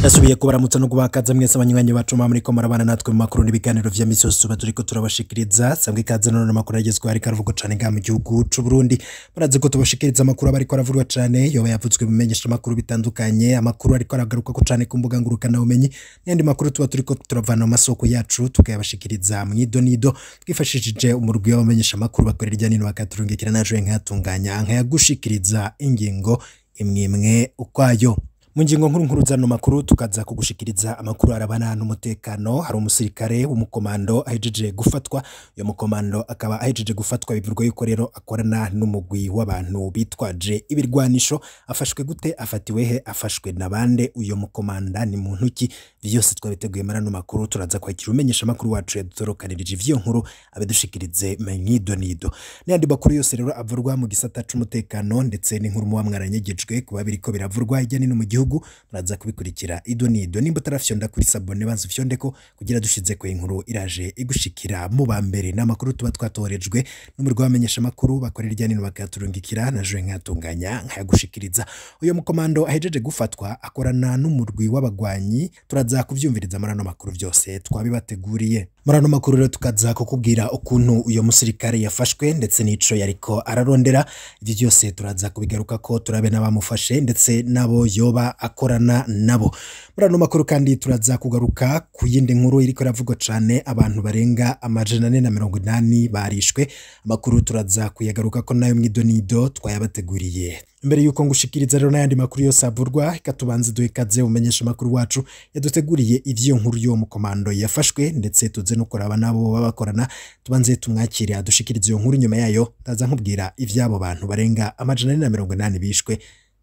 Ndasubiye kubaramutsa no kubakaza mwese abanywanyi bacu muriko murabana natwe mu makuru n'ibiganiro vya misi yose tuba turiko turabashikiriza. Sambwe ikaze none amakuru agezweho ariko aravugwa cane ngaha mu gihugu c'u Burundi. Murazi ko tubashikiriza amakuru aba ariko aravugwa cane, yoba yavutswe mu bimenyesha amakuru bitandukanye, amakuru ariko aragaruka ko cane ku mbuga ngurukana bumenyi, n'ayandi makuru tuba turiko turavana mu masoko yacu tukayabashikiriza mw'idonido twifashishije umurwi w'abamenyesha amakuru bakorera irya nino bakaturungikira naje nkayatunganya nkayagushikiriza ingingo imwe ukwayo. Mu ngingo nkuru nkuru zano makuru tukaza kugushikiriza amakuru arabana n'umutekano. Hari umusirikare w'umukomando ahejeje gufatwa. Uyo mukomando akaba ahejeje gufatwa bivurwa yuko rero akorana n'umugwi w'abantu bitwaje ibirwanisho. Afashwe gute? Afatiwe he? Afashwe na bande? Uyo mukomanda ni muntu ki? Vyose twabiteguye muri ano makuru. Turaza kwakira umenyesha amakuru wacu yadutorokanirije ivyo nkuru abidushikirize mwidonido. N'ayandi makuru yose rero avurwa mu gisata c'umutekano ndetse n'inkuru muba mwaranyegejwe kuba biriko biravurwa hirya no hino mu gihugu, muraza kubikurikira idonido. Nimba utarafyonda kuri sabone banza ufyondeko kugira dushize ko inkuru iraje igushikira mu ba mbere. N'amakuru tuba twatorejwe n'umurwi w'abamenyesha amakuru bakorera irya nino bakayaturungikira naje nkayatunganya nkayagushikiriza. Uyo mukomando ahejeje gufatwa akorana n'umurwi w'abagwanyi, turaza kuvyumviriza muri ano makuru vyose twabibateguriye. Muri ano makuru rero tukaza kukubwira ukuntu uyo musirikare yafashwe ndetse n'ico yariko ararondera. Ivyo vyose turaza kubigaruka ko turabe n'abamufashe ndetse nabo yoba akorana nabo. Muri ano makuru kandi turaza kugaruka ku yindi nkuru iriko iravugwa cane, abantu barenga 480 barishwe. Amakuru turaza kuyagaruka ko nayo mwidonido twayabateguriye. Mbere yuko ngushikiriza rero n'ayandi makuru yose avurwa, reka tubanze duhe ikaze umenyesha amakuru wacu yaduteguriye ivyo nkuru y'uwo mukomando yafashwe, ndetse tuze no kuraba nabo baba bakorana. Tubanze tumwakire adushikirize iyo nkuru, nyuma yayo ndaza nkubwira ivy'abo bantu barenga 480 bishwe.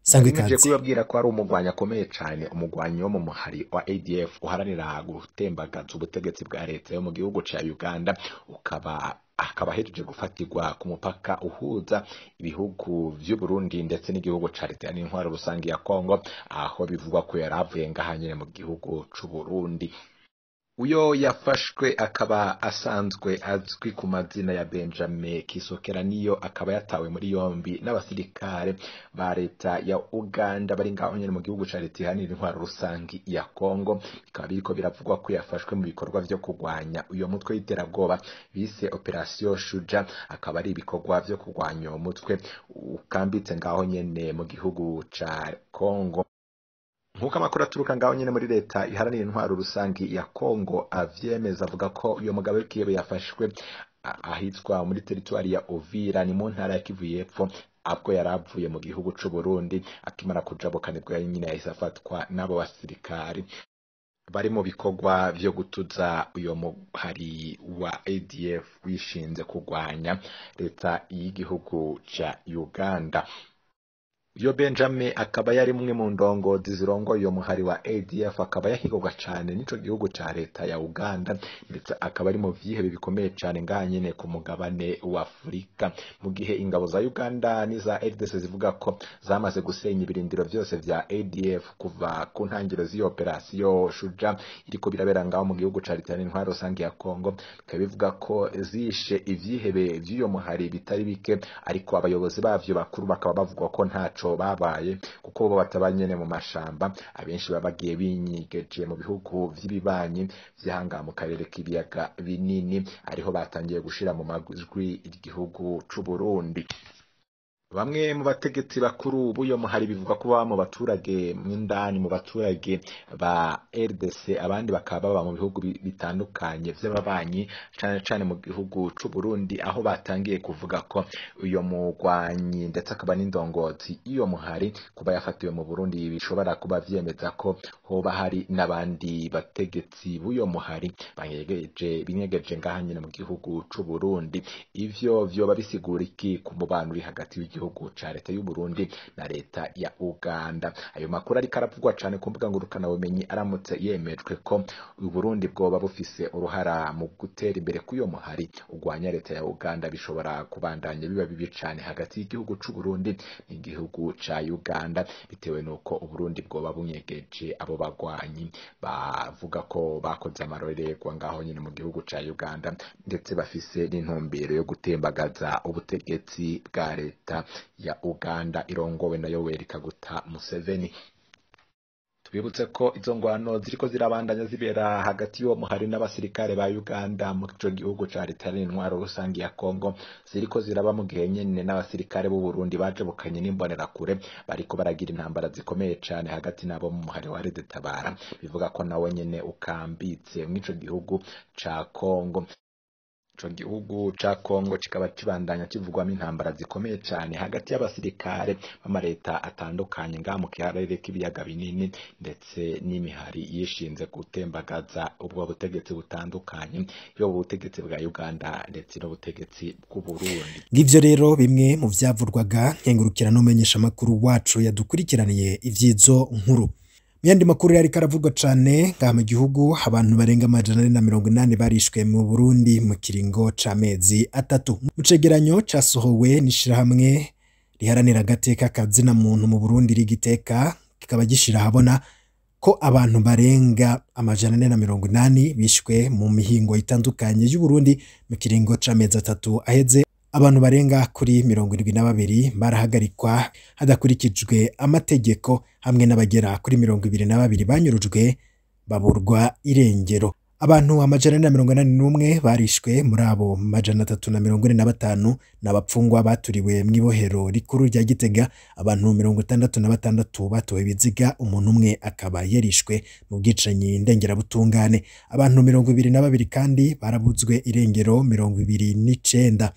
Sangwe Nje ikaze. kubabwira ko ari umugwanyi akomeye cane, umugwanyi wo mu muhari wa ADF uharanira gutembagaza ubutegetsi bwa leta yo mu gihugu ca Uganda, ukaba akaba ahejeje gufatirwa ku mupaka uhuza ibihugu vy'u Burundi ndetse n'igihugu ca leta n'intwaro rusangi ya Kongo, aho bivugwa ko yari avuye ngaha nyene mu gihugu c'u Burundi. Uyo yafashwe akaba asanzwe azwi ku mazina ya Benjamin Kisokeraniyo, akaba yatawe muri yombi n'abasirikare ba leta ya Uganda bari ngaho nyene mu gihugu ca leta iharanira intwaro rusangi ya Kongo. Bikaba biriko biravugwa ko yafashwe mu bikorwa vyo kurwanya uyo mutwe w'iterabwoba bise Operation Shuja, akaba ari ibikorwa vyo kurwanya uwo mutwe ukambitse ngaho nyene mu gihugu ca Kongo. Nk'uko amakuru aturuka ngaho nyene muri leta iharanira intwaro rusangi ya Kongo avyemeza, avuga ko uyo mugabo w'ikihebe yafashwe ahitwa muri teritwari ya Uvira, ni mu ntara ya Kivu y'Epfo, abwo yari avuye mu gihugu c'u Burundi. Akimara kujabuka nibwo nyine yahise afatwa n'abo basirikari bari mu bikorwa vyo gutuza uyo muhari wa ADF wishinze kurwanya leta y'igihugu ca Uganda. Uyo Benjamin akaba yari umwe mu ndongozi zirongoye uyo muhari wa ADF, akaba yahigwaga cane n'ico gihugu ca leta ya Uganda, ndetse akaba ari mu vyihebe bikomeye cane ngaha nyene ku mugabane wa Afurika, mu gihe ingabo za Uganda n'iza RDC zivuga ko zamaze gusenya ibirindiro vyose vya ADF kuva ku ntangiro z'iyo operasiyo Shuja iriko birabera ngaho mu gihugu ca leta n'intwaro rusangi ya Kongo. Bikaba bivuga ko zishe ivyihebe vy'uyo muhari bitari bike, ariko abayobozi bavyo bakuru bakaba bavuga ko ntaco babaye, kuko bo bataba nyene mu mashamba, abenshi baba bagiye binyigeje mu bihugu vy'ibibanyi vy'ahangaha mu karere k'ibiyaga binini, ariho batangiye gushira mu majwi igihugu c'u Burundi. Bamwe mu bategetsi bakuru b'uyo muhari bivugwa ko baba mu baturage mw'indani mu baturage ba RDC, abandi bakaba baba mu bihugu bitandukanye vy'ababanyi, cane cane mu gihugu c'u Burundi, aho batangiye kuvuga ko uyo mugwanyi ndetse akaba n'indongozi iyo muhari kuba yafatiwe mu Burundi bishobora kuba vyemeza ko hoba hari n'abandi bategetsi b'uyo muhari binyegeje ngaha nyene mu gihugu c'u Burundi. Ivyo vyoba bisigura iki ku mubano uri hagati y'igihugu ca leta y'u Burundi na leta ya Uganda? Ayo makuru ariko aravugwa cane ku mbuga ngurukanabumenyi aramutse yemejwe ko u Burundi bwoba bufise uruhara mu gutera imbere k'uyo muhari urwanya leta ya Uganda, bishobora kubandanya biba bibi cane hagati y'igihugu c'u Burundi n'igihugu ca Uganda, bitewe nuko u Burundi bwoba bunyegeje abo bagwanyi bavuga ko bakoze amarorerwa ngaho nyene mu gihugu ca Uganda, ndetse bafise n'intumbero yo gutembagaza ubutegetsi bwa leta ya Uganda irongowe na Yoweri Kaguta Museveni. Tubibutse ko izo ngwano ziriko zirabandanya zibera hagati y'uwo muhari n'abasirikare ba Uganda mu ico gihugu ca leta y'intwaro rusangi ya Kongo, ziriko ziraba mu gihe nyene n'abasirikare b'u Burundi bajabukanye n'imbonerakure bariko baragira intambara zikomeye cane hagati nabo mu muhari wa Red Tabara, bivuga ko nawe nyene ukambitse mw'ico gihugu ca Kongo. Ico gihugu ca Kongo kikaba kibandanya kivugwamo intambara zikomeye cane hagati y'abasirikare b'amareta atandukanye ngaha mu karere k'ibiyaga binini, ndetse n'imihari yishinze gutembagaza ubwo butegetsi butandukanye, yoba ubutegetsi bwa Uganda ndetse n'ubutegetsi bw'u Burundi. Ngivyo rero bimwe mu vyavurwaga. Nkengurukira n'umenyesha makuru wacu yadukurikiraniye ivyizo nkuru. Muyandi makuru yari karavugwa cane ngaha mu gihugu, abantu barenga 480 barishwe mu Burundi mu kiringo c'amezi 3. Mu cegeranyo casohowe n'ishirahamwe riharanira agateka kazina muntu mu Burundi rigiteka, kikaba gishira habona ko abantu barenga 480 bishwe mu mihingo itandukanye y'u Burundi mu kiringo c'amezi 3 aheze. Abantu barenga kuri 72 barahagarikwa hadakurikijwe amategeko, hamwe n'abagera kuri 22 banyurujwe baburwa irengero. Abantu 481 barishwe, muri abo 345 n'abapfungwa baturiwe mw'ibohero rikuru rya Gitega. Abantu 66 batowe ibiziga, umuntu umwe akaba yarishwe mu bwicanyi ndengerabutungane. Abantu 22 kandi barabuzwe irengero, 29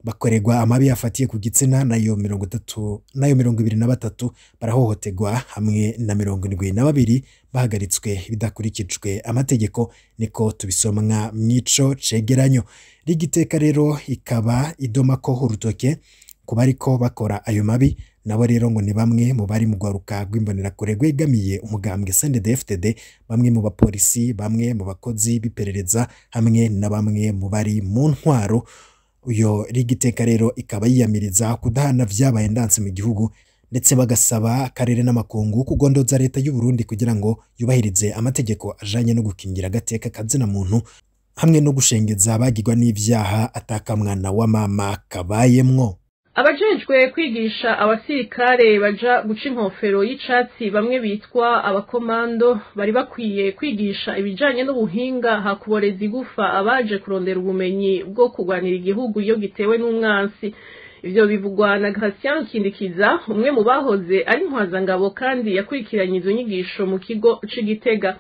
bakorerwa amabi afatiye ku gitsina, nayo 30 nayo 23 barahohoterwa, hamwe na 72 bahagaritswe bidakurikijwe amategeko, niko tubisomwa mwico cegeranyo. Rigiteka rero ikaba idoma ko urutoke kubariko bakora ayo mabi, nabo rero ngo ni bamwe mu bari mu gwaruka rw'imbonerakure rwegamiye umugambwe CNDD-FDD, bamwe mu bapolisi, bamwe mu bakozi b'iperereza, hamwe na bamwe mu bari mu ntwaro. Uyo rigiteka rero ikaba yiyamiriza kudahana vyabaye ndanse mu gihugu, ndetse bagasaba akarere n'amakungu kugondoza leta y'u Burundi kugira ngo yubahirize amategeko ajanye no gukingira agateka kazina muntu, hamwe no gushengeza abagirwa n'ivyaha atakamwana wa mama kabayemwo. Abajejwe kwigisha abasirikare baja guca inkofero y'icatsi bamwe bitwa abakomando bari bakwiye kwigisha ibijanye n'ubuhinga hakuboreza igufa abaje kurondera ubumenyi bwo kurwanira igihugu iyo gitewe n'umwansi. Ivyo bivugwa na Gratien Kindikiza, umwe mu bahoze ari intwazangabo kandi yakurikiranye izo nyigisho mu kigo c'Igitega.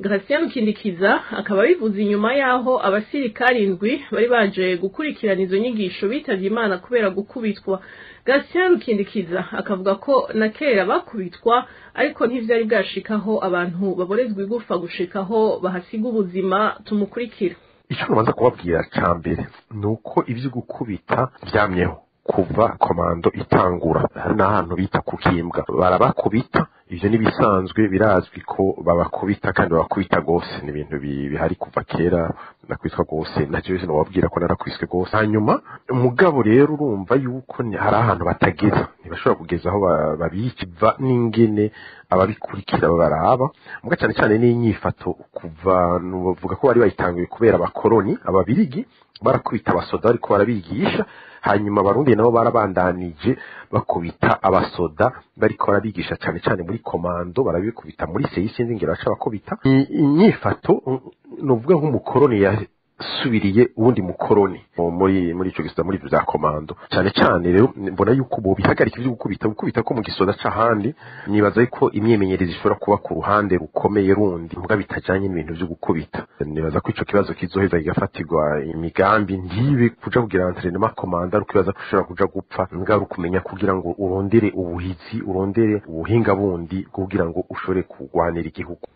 Gratien Kindikiza akaba bivuze inyuma yaho abasirikare 7 bari baje gukurikirana izo nyigisho bitavye Imana kubera gukubitwa. Gratien Kindikiza akavuga ko na kera bakubitwa, ariko ntivyari bwashikaho abantu baborezwa igufa gushikaho bahasiga ubuzima. Tumukurikira. Ico nubanza kubabwira ca mbere nuko ivyo gukubita vyamyeho kuva komando itangura. Hari n'ahantu bita kukimbwa barabakubita, ivyo nibisanzwe birazwi ko babakubita kandi babakubita gose, ni ibintu bihari kuva kera, nakwitwa gose nacyo wese nobabwira ko narakwiswe gose. Hanyuma umugabo rero urumva yuko hari ahantu batageza, ntibashobora kugeza aho babica n'ingene ababikurikira baraba muga cyane cyane n'inyifato kuva nubavuga ko bari bayitanguye kubera abakoroni ababirigi barakubita abasoda ariko barabigisha, hanyuma abarundi nabo barabandanije bakubita abasoda bariko barabigisha cyane cyane muri komando barabikubita muri seyisi ngira baca bakubita. Inyifato nuvuga nk'umukoroni yasubiriye uwundi mukoroni muri ico gisoda muri bya komando cyane cyane. Rero mbona yuko bo bihagarika ibyo gukubita ko mu gisoda c'ahandi, nibaza ko imyimenyerezo ishobora kuba ku ruhande rukomeye rundi mbwa bitajanye n'ibintu byo gukubita. Nibaza ko ico kibazo kizoheza kigafatirwa imigambi, ntibe kuja kugira entraînement komanda rukibaza ko ushobora kuja gupfa, mbwa rukumenya kugira ngo urondere ubuhizi, urondere ubuhinga bundi kugira ngo ushobore kugwanira igihugu.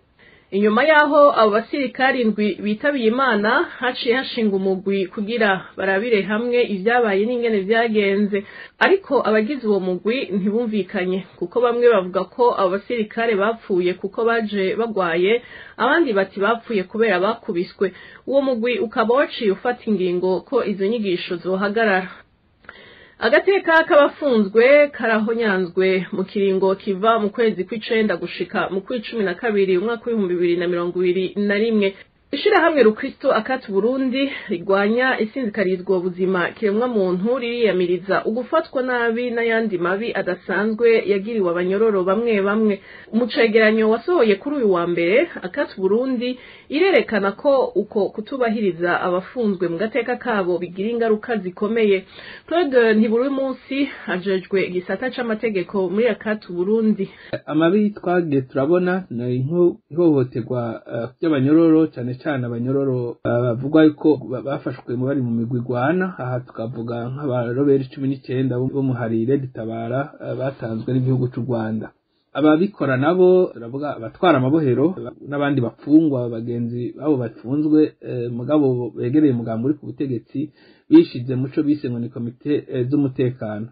Inyuma yaho abo basirikare 7 bitabiye Imana haciye hashinga umugwi kugira barabire hamwe ivyabaye n'ingene vyagenze, ariko abagize uwo mugwi ntibumvikanye kuko bamwe bavuga ko abo basirikare bapfuye kuko baje bagwaye, abandi bati bapfuye kubera bakubiswe. Uwo mugwi ukaba waciye ufata ingingo ko izo nyigisho zohagarara. Agateka k'abafunzwe karahonyanzwe mu kiringo kiva mu kwezi kw'icenda gushika mu kw'icumi na kabiri umwaka w'ibihumbi bibiri na mirongo ibiri na rimwe. Ishirahamwe Rukristo Akati Burundi rigwanya isinzikarizwa buzima kiremwa muntu ririyamiriza ugufatwa nabi n'ayandi mabi adasanzwe yagiriwe abanyororo bamwe bamwe. Mu cegeranyo wasohoye kuri uyu wa mbere, Akati Burundi irerekana ko uko kutubahiriza abafunzwe mu gateka kabo bigira ingaruka zikomeye. Claude Ntiburi munsi ajejwe igisata c'amategeko muri Akati Burundi. Amabi twagiye turabona ni ihohoterwa ry'abanyororo, cyane cyane abanyororo bavugwa yuko bafashwe bari mu migwi igwana. Aha tukavuga nk'abaroberi 19 bo muharire Ditabara batanzwe n'igihugu c'u Rwanda. Ababikora nabo turavuga abatwara amabohero n'abandi bapfungwa bagenzi babo bafunzwe, mugabo begereye umugambi uri ku butegetsi bishize muco bise ngo ni komite z'umutekano.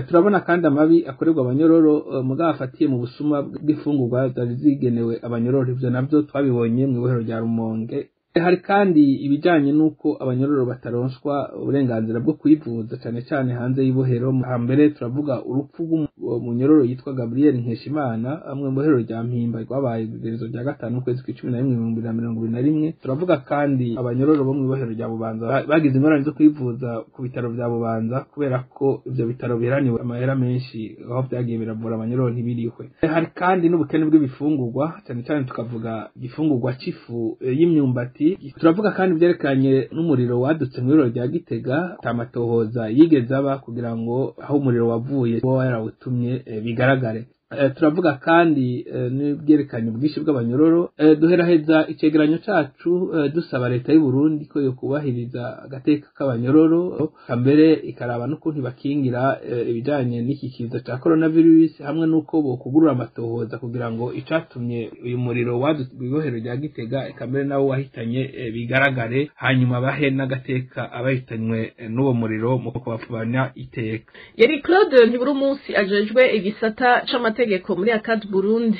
Turabona kandi amabi akorerwa abanyororo mugabo afatiye mu busuma bw'imfungurwa zari zigenewe abanyororo, ivyo navyo twabibonye mu ibohero rya Rumonge. Hari kandi ibijanye n'uko abanyororo bataronswa uburenganzira bwo kwivuza cyane cyane hanze y'ibohero. Hambere turavuga urupfu rw'umunyororo yitwa Gabriel Nkeshimana amwe mu bohero rya Mpimba rwabaye igerezo rya 5 ukwezi kwa 11 2021. Turavuga kandi abanyororo bo mu ibohero rya Bubanza bagize ingorane zo kwivuza ku bitaro vya Bubanza kubera ko ivyo bitaro biheraniwe amahera menshi aho vyagiye biravura abanyororo ntibirihwe. Hari kandi n'ubukene bw'ibifungurwa, cyane cyane tukavuga igifungurwa c'ifu y'imyumbati. Turavuga kandi byerekanye n'umuriro wadutse mu ibiro rya Gitega, tamatohoza yigeze aba kugira ngo aho umuriro wavuye wo yarawutumye bigaragare. Turavuga kandi n'ibyerekanye ubwinshi bw'abanyororo. Duheraheza icegeranyo cacu dusaba leta y'u Burundi ko yo kubahiriza agateka k'abanyororo, mbere ikaraba n'ukuntu bakingira ibijanye n'iki kiza ca coronavirus, hamwe n'uko bokugurura amatohoza kugira ngo icatumye uyu muriro wadutse mw'ibohero rya Gitega eka mbere nawo wahitanye bigaragare, hanyuma bahe n'agateka abahitanywe n'uwo muriro mu kubapfubanya iteka. Yari Claude Ntiburi munsi ajejwe igisata c'amategeko muri Akati Burundi.